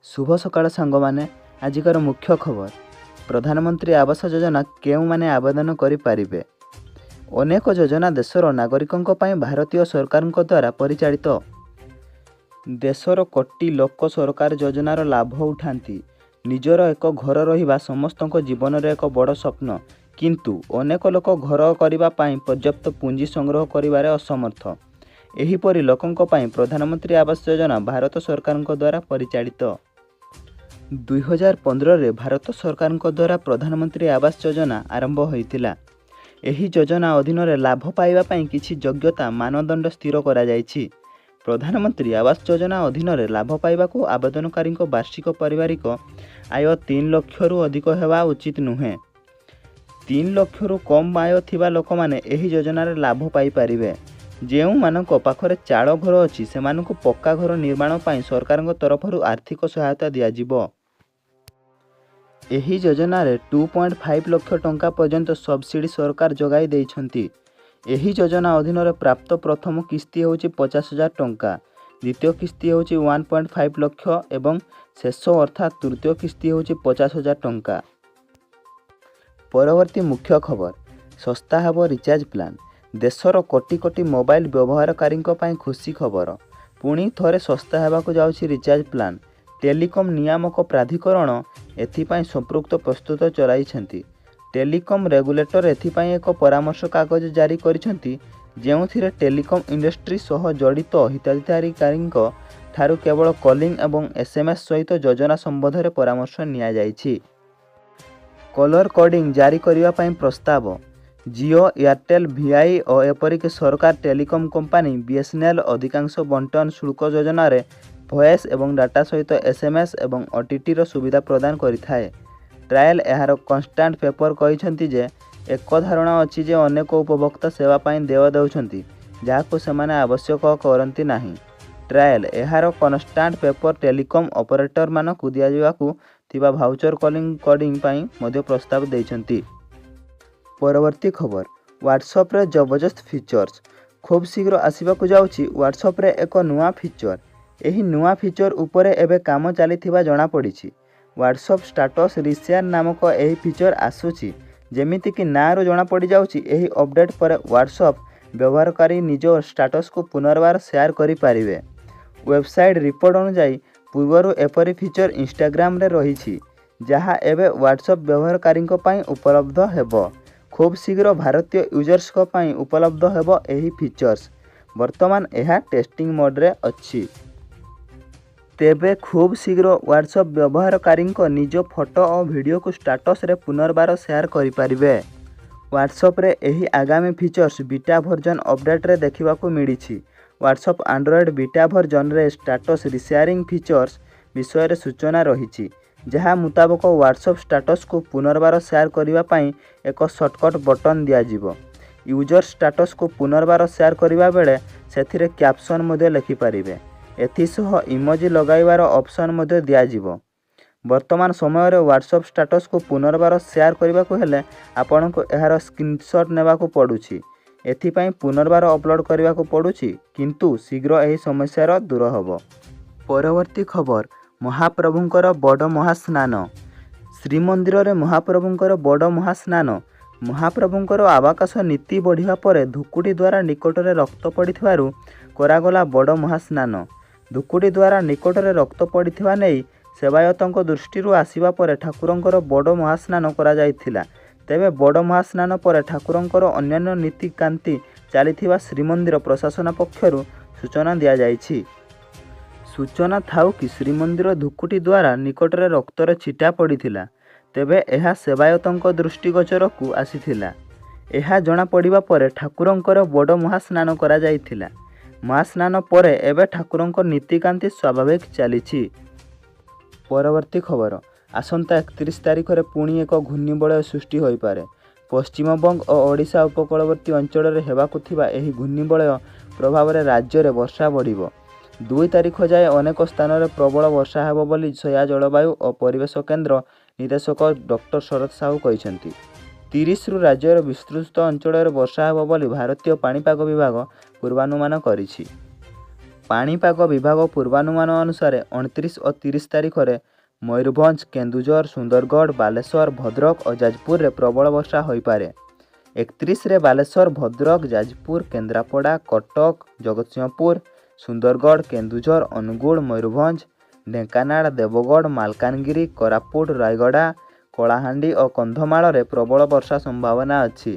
ଶୁଭ ସକାଳ ସାଙ୍ଗମାନେ। ଆଜିକାର ମୁଖ୍ୟ ଖବର, ପ୍ରଧାନମନ୍ତ୍ରୀ ଆବାସ ଯୋଜନା କେଉଁମାନେ ଆବେଦନ କରିପାରିବେ? ଅନେକ ଯୋଜନା ଦେଶର ନାଗରିକଙ୍କ ପାଇଁ ଭାରତୀୟ ସରକାରଙ୍କ ଦ୍ୱାରା ପରିଚାଳିତ। ଦେଶର କୋଟି ଲୋକ ସରକାର ଯୋଜନାର ଲାଭ ଉଠାନ୍ତି। ନିଜର ଏକ ଘର ରହିବା ସମସ୍ତଙ୍କ ଜୀବନରେ ଏକ ବଡ଼ ସ୍ୱପ୍ନ। କିନ୍ତୁ ଅନେକ ଲୋକ ଘର କରିବା ପାଇଁ ପର୍ଯ୍ୟାପ୍ତ ପୁଞ୍ଜି ସଂଗ୍ରହ କରିବାରେ ଅସମର୍ଥ। ଏହିପରି ଲୋକଙ୍କ ପାଇଁ ପ୍ରଧାନମନ୍ତ୍ରୀ ଆବାସ ଯୋଜନା ଭାରତ ସରକାରଙ୍କ ଦ୍ୱାରା ପରିଚାଳିତ। 2015ରେ ଭାରତ ସରକାରଙ୍କ ଦ୍ୱାରା ପ୍ରଧାନମନ୍ତ୍ରୀ ଆବାସ ଯୋଜନା ଆରମ୍ଭ ହୋଇଥିଲା। ଏହି ଯୋଜନା ଅଧୀନରେ ଲାଭ ପାଇବା ପାଇଁ କିଛି ଯୋଗ୍ୟତା ମାନଦଣ୍ଡ ସ୍ଥିର କରାଯାଇଛି। ପ୍ରଧାନମନ୍ତ୍ରୀ ଆବାସ ଯୋଜନା ଅଧୀନରେ ଲାଭ ପାଇବାକୁ ଆବେଦନକାରୀଙ୍କ ବାର୍ଷିକ ପାରିବାରିକ ଆୟ 3 ଲକ୍ଷରୁ ଅଧିକ ହେବା ଉଚିତ ନୁହେଁ। 3 ଲକ୍ଷରୁ କମ୍ ଆୟ ଥିବା ଲୋକମାନେ ଏହି ଯୋଜନାରେ ଲାଭ ପାଇପାରିବେ। ଯେଉଁମାନଙ୍କ ପାଖରେ ଚାଳ ଘର ଅଛି, ସେମାନଙ୍କୁ ପକ୍କା ଘର ନିର୍ମାଣ ପାଇଁ ସରକାରଙ୍କ ତରଫରୁ ଆର୍ଥିକ ସହାୟତା ଦିଆଯିବ। ଏହି ଯୋଜନାରେ 2.5 ଲକ୍ଷ ଟଙ୍କା ପର୍ଯ୍ୟନ୍ତ ସବସିଡି ସରକାର ଯୋଗାଇ ଦେଇଛନ୍ତି। ଏହି ଯୋଜନା ଅଧୀନରେ ପ୍ରାପ୍ତ ପ୍ରଥମ କିସ୍ତି ହେଉଛି 50,000 ଟଙ୍କା, ଦ୍ୱିତୀୟ କିସ୍ତି ହେଉଛି 1.5 ଲକ୍ଷ ଏବଂ ଶେଷ ଅର୍ଥାତ୍ ତୃତୀୟ କିସ୍ତି ହେଉଛି 50,000 ଟଙ୍କା। ପରବର୍ତ୍ତୀ ମୁଖ୍ୟ ଖବର, ଶସ୍ତା ହେବ ରିଚାର୍ଜ ପ୍ଲାନ୍। ଦେଶର କୋଟି କୋଟି ମୋବାଇଲ ବ୍ୟବହାରକାରୀଙ୍କ ପାଇଁ ଖୁସି ଖବର। ପୁଣି ଥରେ ଶସ୍ତା ହେବାକୁ ଯାଉଛି ରିଚାର୍ଜ ପ୍ଲାନ୍। ଟେଲିକମ୍ ନିୟାମକ ପ୍ରାଧିକରଣ ଏଥିପାଇଁ ସମ୍ପୃକ୍ତ ପ୍ରସ୍ତୁତ ଚଳାଇଛନ୍ତି। ଟେଲିକମ୍ ରେଗୁଲେଟର ଏଥିପାଇଁ ଏକ ପରାମର୍ଶ କାଗଜ ଜାରି କରିଛନ୍ତି, ଯେଉଁଥିରେ ଟେଲିକମ୍ ଇଣ୍ଡଷ୍ଟ୍ରି ସହ ଜଡ଼ିତ ହିତାଧିକାରୀଙ୍କ ଠାରୁ କେବଳ କଲିଂ ଏବଂ ଏସ୍ଏମ୍ଏସ୍ ସହିତ ଯୋଜନା ସମ୍ବନ୍ଧରେ ପରାମର୍ଶ ନିଆଯାଇଛି। କଲର କୋଡିଂ ଜାରି କରିବା ପାଇଁ ପ୍ରସ୍ତାବ। ଜିଓ, ଏୟାରଟେଲ୍, ଭିଆଇ ଓ ଏପରିକି ସରକାର ଟେଲିକମ୍ କମ୍ପାନୀ ବିଏସ୍ଏନ୍ଏଲ୍ ଅଧିକାଂଶ ବଣ୍ଟନ ଶୁଳ୍କ ଯୋଜନାରେ ଭଏସ୍ ଏବଂ ଡାଟା ସହିତ ଏସ୍ଏମ୍ଏସ୍ ଏବଂ ଓଟିଟିର ସୁବିଧା ପ୍ରଦାନ କରିଥାଏ। ଟ୍ରାଏଲ୍ ଏହାର କନଷ୍ଟାଣ୍ଟ ପେପର କହିଛନ୍ତି ଯେ ଏକ ଧାରଣା ଅଛି ଯେ ଅନେକ ଉପଭୋକ୍ତା ସେବା ପାଇଁ ଦେୟ ଦେଉଛନ୍ତି, ଯାହାକୁ ସେମାନେ ଆବଶ୍ୟକ କରନ୍ତି ନାହିଁ। ଟ୍ରାଏଲ୍ ଏହାର କନଷ୍ଟାଣ୍ଟ ପେପର ଟେଲିକମ୍ ଅପରେଟରମାନଙ୍କୁ ଦିଆଯିବାକୁ ଥିବା ଭାଉଚର କଲିଂ କୋଡିଂ ପାଇଁ ମଧ୍ୟ ପ୍ରସ୍ତାବ ଦେଇଛନ୍ତି। ପରବର୍ତ୍ତୀ ଖବର, ହ୍ୱାଟ୍ସଆପ୍ରେ ଜବରଦସ୍ତ ଫିଚର୍ସ। ଖୁବ୍ ଶୀଘ୍ର ଆସିବାକୁ ଯାଉଛି ହ୍ୱାଟ୍ସଆପ୍ରେ ଏକ ନୂଆ ଫିଚର। ଏହି ନୂଆ ଫିଚର ଉପରେ ଏବେ କାମ ଚାଲିଥିବା ଜଣାପଡ଼ିଛି। ହ୍ୱାଟ୍ସଆପ୍ ଷ୍ଟାଟସ୍ ରିସେୟାର ନାମକ ଏହି ଫିଚର ଆସୁଛି। ଯେମିତିକି ନାଁରୁ ଜଣାପଡ଼ିଯାଉଛି, ଏହି ଅପଡେଟ୍ ପରେ ହ୍ୱାଟ୍ସଆପ୍ ବ୍ୟବହାରକାରୀ ନିଜ ଷ୍ଟାଟସକୁ ପୁନର୍ବାର ସେୟାର କରିପାରିବେ। ୱେବସାଇଟ୍ ରିପୋର୍ଟ ଅନୁଯାୟୀ, ପୂର୍ବରୁ ଏପରି ଫିଚର ଇନଷ୍ଟାଗ୍ରାମରେ ରହିଛି, ଯାହା ଏବେ ହ୍ୱାଟ୍ସଆପ୍ ବ୍ୟବହାରକାରୀଙ୍କ ପାଇଁ ଉପଲବ୍ଧ ହେବ। ଖୁବ୍ ଶୀଘ୍ର ଭାରତୀୟ ୟୁଜର୍ସଙ୍କ ପାଇଁ ଉପଲବ୍ଧ ହେବ ଏହି ଫିଚର୍ସ। ବର୍ତ୍ତମାନ ଏହା ଟେଷ୍ଟିଂ ମୋଡରେ ଅଛି। ତେବେ ଖୁବ୍ ଶୀଘ୍ର ହ୍ୱାଟ୍ସଆପ୍ ବ୍ୟବହାରକାରୀଙ୍କ ନିଜ ଫଟୋ ଓ ଭିଡିଓକୁ ଷ୍ଟାଟସରେ ପୁନର୍ବାର ସେୟାର କରିପାରିବେ। ହ୍ୱାଟ୍ସଆପ୍ରେ ଏହି ଆଗାମୀ ଫିଚର୍ସ ବିଟା ଭର୍ଜନ ଅପଡେଟ୍ରେ ଦେଖିବାକୁ ମିଳିଛି। ହ୍ୱାଟ୍ସଆପ୍ ଆଣ୍ଡ୍ରଏଡ୍ ବିଟା ଭର୍ଜନରେ ଷ୍ଟାଟସ୍ ରିସେୟାରିଂ ଫିଚର୍ସ ବିଷୟରେ ସୂଚନା ରହିଛି, ଯାହା ମୁତାବକ ହ୍ୱାଟ୍ସଆପ୍ ଷ୍ଟାଟସକୁ ପୁନର୍ବାର ସେୟାର କରିବା ପାଇଁ ଏକ ସର୍ଟକଟ୍ ବଟନ୍ ଦିଆଯିବ। ୟୁଜର୍ସ ଷ୍ଟାଟସକୁ ପୁନର୍ବାର ସେୟାର କରିବା ବେଳେ ସେଥିରେ କ୍ୟାପସନ୍ ମଧ୍ୟ ଲେଖିପାରିବେ। ଏଥିସହ ଇମୋଜି ଲଗାଇବାର ଅପସନ୍ ମଧ୍ୟ ଦିଆଯିବ। ବର୍ତ୍ତମାନ ସମୟରେ ହ୍ୱାଟ୍ସଆପ୍ ଷ୍ଟାଟସକୁ ପୁନର୍ବାର ସେୟାର କରିବାକୁ ହେଲେ ଆପଣଙ୍କୁ ଏହାର ସ୍କ୍ରିନସଟ୍ ନେବାକୁ ପଡ଼ୁଛି। ଏଥିପାଇଁ ପୁନର୍ବାର ଅପଲୋଡ୍ କରିବାକୁ ପଡ଼ୁଛି, କିନ୍ତୁ ଶୀଘ୍ର ଏହି ସମସ୍ୟାର ଦୂର ହେବ। ପରବର୍ତ୍ତୀ ଖବର, ମହାପ୍ରଭୁଙ୍କର ବଡ଼ ମହାସ୍ନାନ। ଶ୍ରୀମନ୍ଦିରରେ ମହାପ୍ରଭୁଙ୍କର ବଡ଼ ମହାସ୍ନାନ। ମହାପ୍ରଭୁଙ୍କର ଆବାକାଶ ନୀତି ବଢ଼ିବା ପରେ ଧୁକୁଡ଼ି ଦ୍ୱାରା ନିକଟରେ ରକ୍ତ ପଡ଼ିଥିବାରୁ କରାଗଲା ବଡ଼ ମହାସ୍ନାନ। ଧୁକୁଡ଼ି ଦ୍ୱାରା ନିକଟରେ ରକ୍ତ ପଡ଼ିଥିବା ନେଇ ସେବାୟତଙ୍କ ଦୃଷ୍ଟିରୁ ଆସିବା ପରେ ଠାକୁରଙ୍କର ବଡ଼ ମହାସ୍ନାନ କରାଯାଇଥିଲା। ତେବେ ବଡ଼ ମହାସ୍ନାନ ପରେ ଠାକୁରଙ୍କର ଅନ୍ୟାନ୍ୟ ନୀତିକାନ୍ତି ଚାଲିଥିବା ଶ୍ରୀମନ୍ଦିର ପ୍ରଶାସନ ପକ୍ଷରୁ ସୂଚନା ଦିଆଯାଇଛି। ସୂଚନା ଥାଉ କି, ଶ୍ରୀମନ୍ଦିର ଧୁକୁଟି ଦ୍ୱାରା ନିକଟରେ ରକ୍ତର ଛିଟା ପଡ଼ିଥିଲା। ତେବେ ଏହା ସେବାୟତଙ୍କ ଦୃଷ୍ଟିଗୋଚରକୁ ଆସିଥିଲା। ଏହା ଜଣାପଡ଼ିବା ପରେ ଠାକୁରଙ୍କର ବଡ଼ ମହାସ୍ନାନ କରାଯାଇଥିଲା। ମହାସ୍ନାନ ପରେ ଏବେ ଠାକୁରଙ୍କ ନୀତିକାନ୍ତି ସ୍ୱାଭାବିକ ଚାଲିଛି। ପରବର୍ତ୍ତୀ ଖବର, ଆସନ୍ତା 31 ତାରିଖରେ ପୁଣି ଏକ ଘୂର୍ଣ୍ଣିବଳୟ ସୃଷ୍ଟି ହୋଇପାରେ। ପଶ୍ଚିମବଙ୍ଗ ଓ ଓଡ଼ିଶା ଉପକୂଳବର୍ତ୍ତୀ ଅଞ୍ଚଳରେ ହେବାକୁ ଥିବା ଏହି ଘୂର୍ଣ୍ଣିବଳୟ ପ୍ରଭାବରେ ରାଜ୍ୟରେ ବର୍ଷା ବଢ଼ିବ। 2 ତାରିଖ ଯାଏ ଅନେକ ସ୍ଥାନରେ ପ୍ରବଳ ବର୍ଷା ହେବ ବୋଲି ସୟା ଜଳବାୟୁ ଓ ପରିବେଶ କେନ୍ଦ୍ର ନିର୍ଦ୍ଦେଶକ ଡକ୍ଟର ଶରତ ସାହୁ କହିଛନ୍ତି। 30ରୁ ରାଜ୍ୟର ବିସ୍ତୃତ ଅଞ୍ଚଳରେ ବର୍ଷା ହେବ ବୋଲି ଭାରତୀୟ ପାଣିପାଗ ବିଭାଗ ପୂର୍ବାନୁମାନ କରିଛି। ପାଣିପାଗ ବିଭାଗ ପୂର୍ବାନୁମାନ ଅନୁସାରେ 29 ଓ 30 ତାରିଖରେ ମୟୂରଭଞ୍ଜ, କେନ୍ଦୁଝର, ସୁନ୍ଦରଗଡ଼, ବାଲେଶ୍ୱର, ଭଦ୍ରକ ଓ ଯାଜପୁରରେ ପ୍ରବଳ ବର୍ଷା ହୋଇପାରେ। 31ରେ ବାଲେଶ୍ୱର, ଭଦ୍ରକ, ଯାଜପୁର, କେନ୍ଦ୍ରାପଡ଼ା, କଟକ, ଜଗତସିଂହପୁର, ସୁନ୍ଦରଗଡ଼, କେନ୍ଦୁଝର, ଅନୁଗୁଳ, ମୟୂରଭଞ୍ଜ, ଢେଙ୍କାନାଳ, ଦେବଗଡ଼, ମାଲକାନଗିରି, କୋରାପୁଟ, ରାୟଗଡ଼ା, କଳାହାଣ୍ଡି ଓ କନ୍ଧମାଳରେ ପ୍ରବଳ ବର୍ଷା ସମ୍ଭାବନା ଅଛି।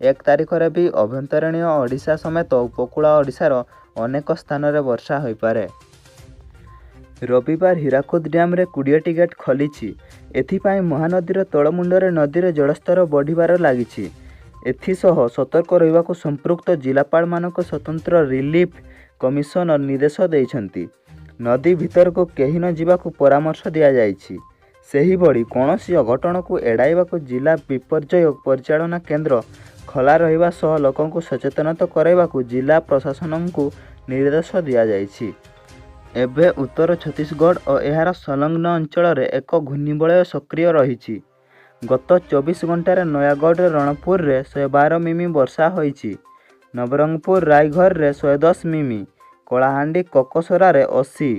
1 ତାରିଖରେ ବି ଆଭ୍ୟନ୍ତରୀଣ ଓଡ଼ିଶା ସମେତ ଉପକୂଳ ଓଡ଼ିଶାର ଅନେକ ସ୍ଥାନରେ ବର୍ଷା ହୋଇପାରେ। ରବିବାର ହୀରାକୁଦ ଡ୍ୟାମରେ 20ଟି ଗେଟ୍ ଖୋଲିଛି। ଏଥିପାଇଁ ମହାନଦୀର ତଳମୁଣ୍ଡରେ ନଦୀର ଜଳସ୍ତର ବଢ଼ିବାରେ ଲାଗିଛି। ଏଥିସହ ସତର୍କ ରହିବାକୁ ସମ୍ପୃକ୍ତ ଜିଲ୍ଲାପାଳମାନଙ୍କୁ ସ୍ୱତନ୍ତ୍ର ରିଲିଫ କମିଶନର ନିର୍ଦ୍ଦେଶ ଦେଇଛନ୍ତି। ନଦୀ ଭିତରକୁ କେହି ନ ଯିବାକୁ ପରାମର୍ଶ ଦିଆଯାଇଛି। ସେହିଭଳି କୌଣସି ଅଘଟଣକୁ ଏଡ଼ାଇବାକୁ ଜିଲ୍ଲା ବିପର୍ଯ୍ୟୟ ପରିଚାଳନା କେନ୍ଦ୍ର ଖୋଲା ରହିବା ସହ ଲୋକଙ୍କୁ ସଚେତନ କରାଇବାକୁ ଜିଲ୍ଲା ପ୍ରଶାସନଙ୍କୁ ନିର୍ଦ୍ଦେଶ ଦିଆଯାଇଛି। ଏବେ ଉତ୍ତର ଛତିଶଗଡ଼ ଓ ଏହାର ସଂଲଗ୍ନ ଅଞ୍ଚଳରେ ଏକ ଘୂର୍ଣ୍ଣିବଳୟ ସକ୍ରିୟ ରହିଛି। ଗତ 24 ଘଣ୍ଟାରେ ନୟାଗଡ଼ର ରଣପୁରରେ 112 ମିମି ବର୍ଷା ହୋଇଛି। ନବରଙ୍ଗପୁର ରାଇଘରରେ 110 ମିମି, କଳାହାଣ୍ଡି କୋକସରାରେ 80,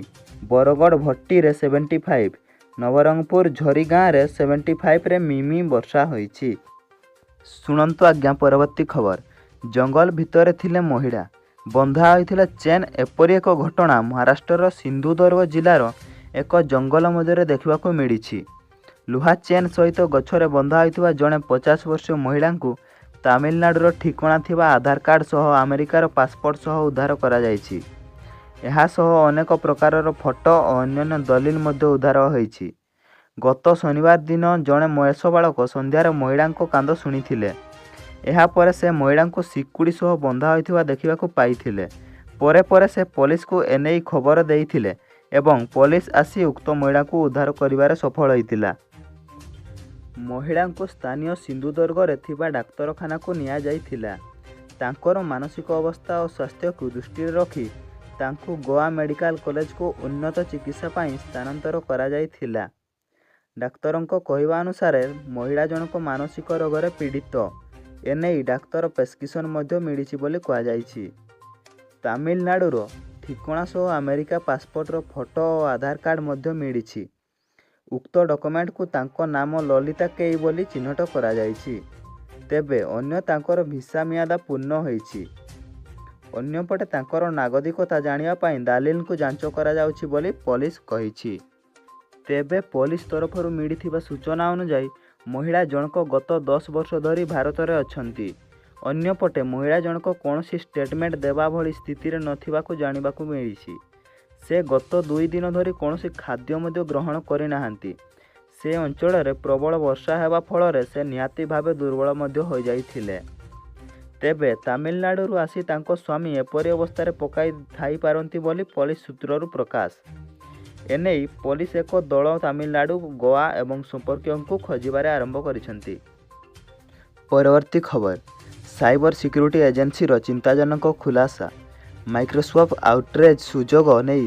ବରଗଡ଼ ଭଟ୍ଟିରେ 75, ନବରଙ୍ଗପୁର ଝରିଗାଁରେ 75 ମିମି ବର୍ଷା ହୋଇଛି। ଶୁଣନ୍ତୁ ଆଜ୍ଞା ପରବର୍ତ୍ତୀ ଖବର। ଜଙ୍ଗଲ ଭିତରେ ଥିଲେ ମହିଳା, ବନ୍ଧା ହୋଇଥିଲା ଚେନ୍। ଏପରି ଏକ ଘଟଣା ମହାରାଷ୍ଟ୍ରର ସିନ୍ଧୁଦୁର୍ଗ ଜିଲ୍ଲାର ଏକ ଜଙ୍ଗଲ ମଧ୍ୟରେ ଦେଖିବାକୁ ମିଳିଛି। ଲୁହା ଚେନ୍ ସହିତ ଗଛରେ ବନ୍ଧା ହୋଇଥିବା ଜଣେ 50 ବର୍ଷୀୟ ମହିଳାଙ୍କୁ ତାମିଲନାଡୁର ଠିକଣା ଥିବା ଆଧାର କାର୍ଡ ସହ ଆମେରିକାର ପାସପୋର୍ଟ ସହ ଉଦ୍ଧାର କରାଯାଇଛି। ଏହା ସହ ଅନେକ ପ୍ରକାରର ଫଟୋ ଓ ଅନ୍ୟାନ୍ୟ ଦଲିଲ ମଧ୍ୟ ଉଦ୍ଧାର ହୋଇଛି। ଗତ ଶନିବାର ଦିନ ଜଣେ ବୟସ ବାଳକ ସନ୍ଧ୍ୟାରେ ମହିଳାଙ୍କ କାନ୍ଦ ଶୁଣିଥିଲେ। ଏହାପରେ ସେ ମହିଳାଙ୍କୁ ଶିକୁଳି ସହ ବନ୍ଧା ହୋଇଥିବା ଦେଖିବାକୁ ପାଇଥିଲେ। ପରେ ପରେ ସେ ପୋଲିସକୁ ଏନେଇ ଖବର ଦେଇଥିଲେ ଏବଂ ପୋଲିସ ଆସି ଉକ୍ତ ମହିଳାଙ୍କୁ ଉଦ୍ଧାର କରିବାରେ ସଫଳ ହୋଇଥିଲା। ମହିଳାଙ୍କୁ ସ୍ଥାନୀୟ ସିନ୍ଧୁଦୁର୍ଗରେ ଥିବା ଡାକ୍ତରଖାନାକୁ ନିଆଯାଇଥିଲା। ତାଙ୍କର ମାନସିକ ଅବସ୍ଥା ଓ ସ୍ୱାସ୍ଥ୍ୟକୁ ଦୃଷ୍ଟିରେ ରଖି ତାଙ୍କୁ ଗୋଆ ମେଡିକାଲ କଲେଜକୁ ଉନ୍ନତ ଚିକିତ୍ସା ପାଇଁ ସ୍ଥାନାନ୍ତର କରାଯାଇଥିଲା। ଡାକ୍ତରଙ୍କ କହିବା ଅନୁସାରେ ମହିଳା ଜଣକ ମାନସିକ ରୋଗରେ ପୀଡ଼ିତ। ଏନେଇ ଡାକ୍ତର ପ୍ରେସକ୍ରିପସନ୍ ମଧ୍ୟ ମିଳିଛି ବୋଲି କୁହାଯାଇଛି। ତାମିଲନାଡୁର ଠିକଣା ସହ ଆମେରିକା ପାସପୋର୍ଟର ଫଟୋ ଓ ଆଧାର କାର୍ଡ ମଧ୍ୟ ମିଳିଛି। ଉକ୍ତ ଡକ୍ୟୁମେଣ୍ଟକୁ ତାଙ୍କ ନାମ ଲଲିତା କେଇ ବୋଲି ଚିହ୍ନଟ କରାଯାଇଛି। ତେବେ ଅନ୍ୟ ତାଙ୍କର ଭିସା ମିଆଦ ପୂର୍ଣ୍ଣ ହୋଇଛି। ଅନ୍ୟପଟେ ତାଙ୍କର ନାଗରିକତା ଜାଣିବା ପାଇଁ ଦାଲିଲକୁ ଯାଞ୍ଚ କରାଯାଉଛି ବୋଲି ପୋଲିସ କହିଛି। ତେବେ ପୋଲିସ ତରଫରୁ ମିଳିଥିବା ସୂଚନା ଅନୁଯାୟୀ ମହିଳା ଜଣକ ଗତ 10 ବର୍ଷ ଧରି ଭାରତରେ ଅଛନ୍ତି। ଅନ୍ୟପଟେ ମହିଳା ଜଣକ କୌଣସି ଷ୍ଟେଟମେଣ୍ଟ ଦେବା ଭଳି ସ୍ଥିତିରେ ନଥିବାକୁ ଜାଣିବାକୁ ମିଳିଛି। ସେ ଗତ 2 ଦିନ ଧରି କୌଣସି ଖାଦ୍ୟ ମଧ୍ୟ ଗ୍ରହଣ କରିନାହାନ୍ତି। ସେ ଅଞ୍ଚଳରେ ପ୍ରବଳ ବର୍ଷା ହେବା ଫଳରେ ସେ ନିହାତି ଭାବେ ଦୁର୍ବଳ ମଧ୍ୟ ହୋଇଯାଇଥିଲେ। ତେବେ ତାମିଲନାଡୁରୁ ଆସି ତାଙ୍କ ସ୍ୱାମୀ ଏପରି ଅବସ୍ଥାରେ ପକାଇ ଥାଇପାରନ୍ତି ବୋଲି ପୋଲିସ ସୂତ୍ରରୁ ପ୍ରକାଶ। ଏନେଇ ପୋଲିସ ଏକ ଦଳ ତାମିଲନାଡୁ, ଗୋଆ ଏବଂ ସମ୍ପର୍କୀୟଙ୍କୁ ଖୋଜିବାରେ ଆରମ୍ଭ କରିଛନ୍ତି। ପରବର୍ତ୍ତୀ ଖବର। ସାଇବର ସିକ୍ୟୁରିଟି ଏଜେନ୍ସିର ଚିନ୍ତାଜନକ ଖୁଲାସା। ମାଇକ୍ରୋସଫ୍ଟ ଆଉଟରେଜ୍ ସୁଯୋଗ ନେଇ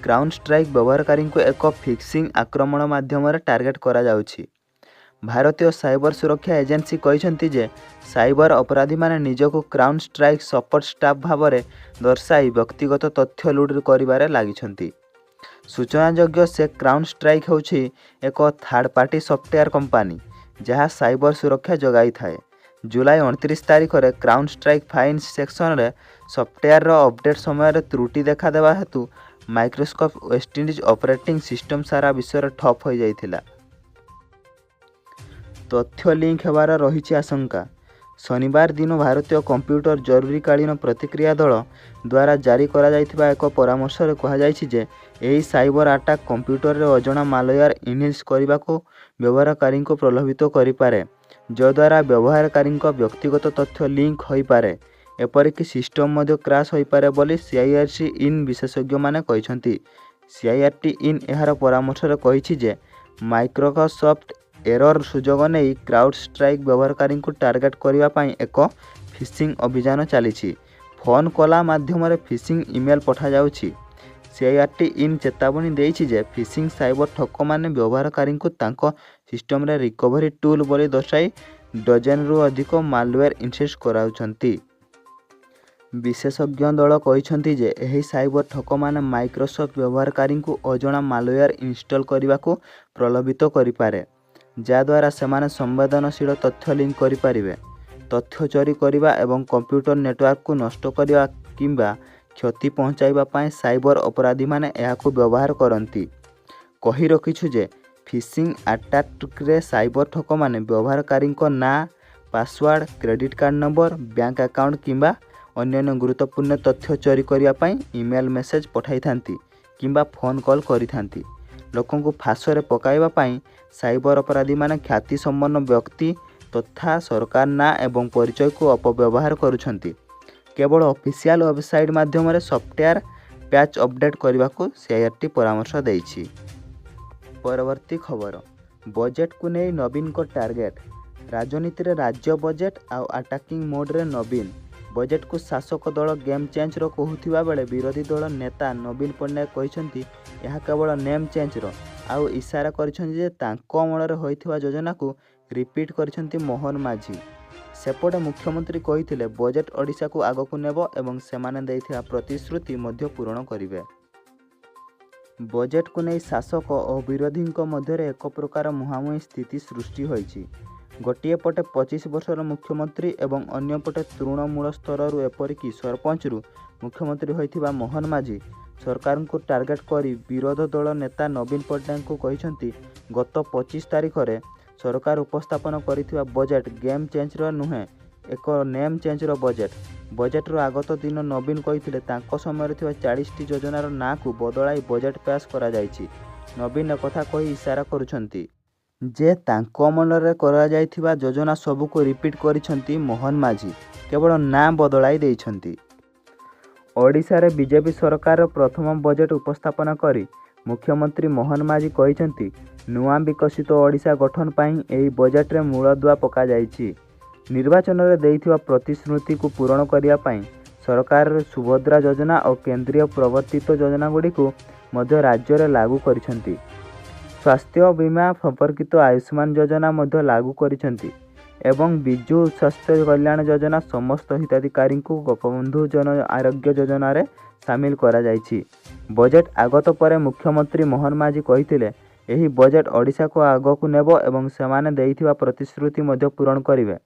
କ୍ରାଉଡଷ୍ଟ୍ରାଇକ୍ ବ୍ୟବହାରକାରୀଙ୍କୁ ଏକ ଫିସିଂ ଆକ୍ରମଣ ମାଧ୍ୟମରେ ଟାର୍ଗେଟ କରାଯାଉଛି। ଭାରତୀୟ ସାଇବର ସୁରକ୍ଷା ଏଜେନ୍ସି କହିଛନ୍ତି ଯେ ସାଇବର ଅପରାଧୀମାନେ ନିଜକୁ କ୍ରାଉଡଷ୍ଟ୍ରାଇକ୍ ସପୋର୍ଟ ଷ୍ଟାଫ୍ ଭାବରେ ଦର୍ଶାଇ ବ୍ୟକ୍ତିଗତ ତଥ୍ୟ ଲୁଟ୍ କରିବାରେ ଲାଗିଛନ୍ତି। ସୂଚନାଯୋଗ୍ୟ ସେ କ୍ରାଉଡଷ୍ଟ୍ରାଇକ୍ ହେଉଛି ଏକ ଥାର୍ଡ ପାର୍ଟି ସଫ୍ଟୱେୟାର କମ୍ପାନୀ, ଯାହା ସାଇବର ସୁରକ୍ଷା ଯୋଗାଇଥାଏ। ଜୁଲାଇ 29 ତାରିଖରେ କ୍ରାଉଡଷ୍ଟ୍ରାଇକ୍ ଫାଇନ୍ସ ସେକ୍ସନରେ ସଫ୍ଟୱେୟାରର ଅପଡେଟ୍ ସମୟରେ ତ୍ରୁଟି ଦେଖାଦେବା ହେତୁ ମାଇକ୍ରୋସଫ୍ଟ ୱିଣ୍ଡୋଜ୍ ଅପରେଟିଂ ସିଷ୍ଟମ ସାରା ବିଶ୍ୱରେ ଠପ୍ ହୋଇଯାଇଥିଲା। ତଥ୍ୟ ଲିକ୍ ହେବାର ରହିଛି ଆଶଙ୍କା। ଶନିବାର ଦିନ ଭାରତୀୟ କମ୍ପ୍ୟୁଟର ଜରୁରୀକାଳୀନ ପ୍ରତିକ୍ରିୟା ଦଳ ଦ୍ୱାରା ଜାରି କରାଯାଇଥିବା ଏକ ପରାମର୍ଶରେ କୁହାଯାଇଛି ଯେ ଏହି ସାଇବର ଆଟାକ୍ କମ୍ପ୍ୟୁଟରରେ ଅଜଣା ମାଲୱେୟାର ଇନଷ୍ଟଲ୍ କରିବାକୁ ବ୍ୟବହାରକାରୀଙ୍କୁ ପ୍ରଲୋଭିତ କରିପାରେ, ଯଦ୍ୱାରା ବ୍ୟବହାରକାରୀଙ୍କ ବ୍ୟକ୍ତିଗତ ତଥ୍ୟ ଲିକ୍ ହୋଇପାରେ। ଏପରିକି ସିଷ୍ଟମ ମଧ୍ୟ କ୍ରାଶ ହୋଇପାରେ ବୋଲି ସିଆଇଆରସି ଇନ୍ ବିଶେଷଜ୍ଞମାନେ କହିଛନ୍ତି। ସିଆଇଆରଟି ଇନ୍ ଏହାର ପରାମର୍ଶରେ କହିଛି ଯେ ମାଇକ୍ରୋସଫ୍ଟ ଏରର ସୁଯୋଗ ନେଇ କ୍ରାଉଡଷ୍ଟ୍ରାଇକ୍ ବ୍ୟବହାରକାରୀଙ୍କୁ ଟାର୍ଗେଟ କରିବା ପାଇଁ ଏକ ଫିସିଂ ଅଭିଯାନ ଚାଲିଛି। ଫୋନ୍ କଲ୍ ମାଧ୍ୟମରେ ଫିସିଂ ଇମେଲ୍ ପଠାଯାଉଛି। ସିଆଇଆରଟି ଇନ୍ ଚେତାବନୀ ଦେଇଛି ଯେ ଫିସିଂ ସାଇବର ଠକମାନେ ବ୍ୟବହାରକାରୀଙ୍କୁ ତାଙ୍କ ସିଷ୍ଟମରେ ରିକଭରି ଟୁଲ୍ ବୋଲି ଦର୍ଶାଇ ଡଜନେରୁ ଅଧିକ ମାଲୱେୟାର ଇନଷ୍ଟଲ୍ କରାଉଛନ୍ତି। ବିଶେଷଜ୍ଞ ଦଳ କହିଛନ୍ତି ଯେ ଏହି ସାଇବର ଠକମାନେ ମାଇକ୍ରୋସଫ୍ଟ ବ୍ୟବହାରକାରୀଙ୍କୁ ଅଜଣା ମାଲୱେୟାର ଇନଷ୍ଟଲ କରିବାକୁ ପ୍ରଲୋଭିତ କରିପାରେ, ଯାହାଦ୍ୱାରା ସେମାନେ ସମ୍ବେଦନଶୀଳ ତଥ୍ୟ ଲିକ୍ କରିପାରିବେ। ତଥ୍ୟ ଚୋରି କରିବା ଏବଂ କମ୍ପ୍ୟୁଟର ନେଟୱାର୍କକୁ ନଷ୍ଟ କରିବା କିମ୍ବା କ୍ଷତି ପହଞ୍ଚାଇବା ପାଇଁ ସାଇବର ଅପରାଧୀମାନେ ଏହାକୁ ବ୍ୟବହାର କରନ୍ତି। କହି ରଖିଛୁ ଯେ ଫିସିଂ ଆଟାକ୍ରେ ସାଇବର ଠକମାନେ ବ୍ୟବହାରକାରୀଙ୍କ ନାଁ, password, credit card number, bank account କିମ୍ବା ଅନ୍ୟାନ୍ୟ ଗୁରୁତ୍ୱପୂର୍ଣ୍ଣ ତଥ୍ୟ ଚୋରି କରିବା ପାଇଁ ଇମେଲ ମେସେଜ ପଠାଇଥାନ୍ତି କିମ୍ବା ଫୋନ୍ କଲ୍ କରିଥାନ୍ତି। ଲୋକଙ୍କୁ ଫାଶରେ ପକାଇବା ପାଇଁ ସାଇବର ଅପରାଧୀମାନେ ଖ୍ୟାତିସମ୍ପନ୍ନ ବ୍ୟକ୍ତି ତଥା ସରକାର ନାଁ ଏବଂ ପରିଚୟକୁ ଅପବ୍ୟବହାର କରୁଛନ୍ତି। କେବଳ ଅଫିସିଆଲ ୱେବସାଇଟ୍ ମାଧ୍ୟମରେ ସଫ୍ଟୱେୟାର ପ୍ୟାଚ୍ ଅପଡେଟ୍ କରିବାକୁ ସିଆଇଆରଟି ପରାମର୍ଶ ଦେଇଛି। ପରବର୍ତ୍ତୀ ଖବର, ବଜେଟକୁ ନେଇ ନବୀନଙ୍କ ଟାର୍ଗେଟ। ରାଜନୀତିରେ ରାଜ୍ୟ ବଜେଟ, ଆଉ ଆଟାକିଂ ମୋଡରେ ନବୀନ। ବଜେଟକୁ ଶାସକ ଦଳ ଗେମ୍ ଚେଞ୍ଜର କହୁଥିବା ବେଳେ ବିରୋଧୀ ଦଳ ନେତା ନବୀନ ପଟ୍ଟନାୟକ କହିଛନ୍ତି ଏହା କେବଳ ନେମ୍ ଚେଞ୍ଜର। ଆଉ ଇସାରା କରିଛନ୍ତି ଯେ ତାଙ୍କ ଅମଳରେ ହୋଇଥିବା ଯୋଜନାକୁ ରିପିଟ୍ କରିଛନ୍ତି ମୋହନ ମାଝୀ। ସେପଟେ ମୁଖ୍ୟମନ୍ତ୍ରୀ କହିଥିଲେ ବଜେଟ ଓଡ଼ିଶାକୁ ଆଗକୁ ନେବ ଏବଂ ସେମାନେ ଦେଇଥିବା ପ୍ରତିଶ୍ରୁତି ମଧ୍ୟ ପୂରଣ କରିବେ। ବଜେଟକୁ ନେଇ ଶାସକ ଓ ବିରୋଧୀଙ୍କ ମଧ୍ୟରେ ଏକପ୍ରକାର ମୁହାଁମୁହିଁ ସ୍ଥିତି ସୃଷ୍ଟି ହୋଇଛି। ଗୋଟିଏ ପଟେ 25 ବର୍ଷର ମୁଖ୍ୟମନ୍ତ୍ରୀ ଏବଂ ଅନ୍ୟପଟେ ତୃଣମୂଳସ୍ତରରୁ ଏପରିକି ସରପଞ୍ଚରୁ ମୁଖ୍ୟମନ୍ତ୍ରୀ ହୋଇଥିବା ମୋହନ ମାଝୀ ସରକାରଙ୍କୁ ଟାର୍ଗେଟ କରି ବିରୋଧ ଦଳ ନେତା ନବୀନ ପଟ୍ଟନାୟକଙ୍କୁ କହିଛନ୍ତି ଗତ 25 ତାରିଖରେ ସରକାର ଉପସ୍ଥାପନ କରିଥିବା ବଜେଟ ଗେମ୍ ଚେଞ୍ଜର ନୁହେଁ, ଏକ ନେମ୍ ଚେଞ୍ଜର ବଜେଟ। ବଜେଟର ଆଗତ ଦିନ ନବୀନ କହିଥିଲେ ତାଙ୍କ ସମୟରେ ଥିବା 40ଟି ଯୋଜନାର ନାଁକୁ ବଦଳାଇ ବଜେଟ ପାସ୍ କରାଯାଇଛି। ନବୀନ ଏକଥା କହି ଇସାରା କରୁଛନ୍ତି ଯେ ତାଙ୍କ ଅମଳରେ କରାଯାଇଥିବା ଯୋଜନା ସବୁକୁ ରିପିଟ୍ କରିଛନ୍ତି ମୋହନ ମାଝୀ, କେବଳ ନାଁ ବଦଳାଇ ଦେଇଛନ୍ତି। ଓଡ଼ିଶାରେ ବିଜେପି ସରକାରର ପ୍ରଥମ ବଜେଟ ଉପସ୍ଥାପନ କରି ମୁଖ୍ୟମନ୍ତ୍ରୀ ମୋହନ ମାଝୀ କହିଛନ୍ତି ନୂଆ ବିକଶିତ ଓଡ଼ିଶା ଗଠନ ପାଇଁ ଏହି ବଜେଟରେ ମୂଳଦୁଆ ପକାଯାଇଛି। ନିର୍ବାଚନରେ ଦେଇଥିବା ପ୍ରତିଶ୍ରୁତିକୁ ପୂରଣ କରିବା ପାଇଁ ସରକାର ସୁଭଦ୍ରା ଯୋଜନା ଓ କେନ୍ଦ୍ରୀୟ ପ୍ରବର୍ତ୍ତିତ ଯୋଜନାଗୁଡ଼ିକୁ ମଧ୍ୟ ରାଜ୍ୟରେ ଲାଗୁ କରିଛନ୍ତି। ସ୍ୱାସ୍ଥ୍ୟ ବୀମା ସମ୍ପର୍କିତ ଆୟୁଷ୍ମାନ ଯୋଜନା ମଧ୍ୟ ଲାଗୁ କରିଛନ୍ତି ଏବଂ ବିଜୁ ସ୍ୱାସ୍ଥ୍ୟ କଲ୍ୟାଣ ଯୋଜନା ସମସ୍ତ ହିତାଧିକାରୀଙ୍କୁ ଗୋପବନ୍ଧୁ ଜନ ଆରୋଗ୍ୟ ଯୋଜନାରେ ସାମିଲ କରାଯାଇଛି। ବଜେଟ ଆଗତ ପରେ ମୁଖ୍ୟମନ୍ତ୍ରୀ ମୋହନ ମାଝୀ କହିଥିଲେ ଏହି ବଜେଟ ଓଡ଼ିଶାକୁ ଆଗକୁ ନେବ ଏବଂ ସେମାନେ ଦେଇଥିବା ପ୍ରତିଶ୍ରୁତି ମଧ୍ୟ ପୂରଣ କରିବେ।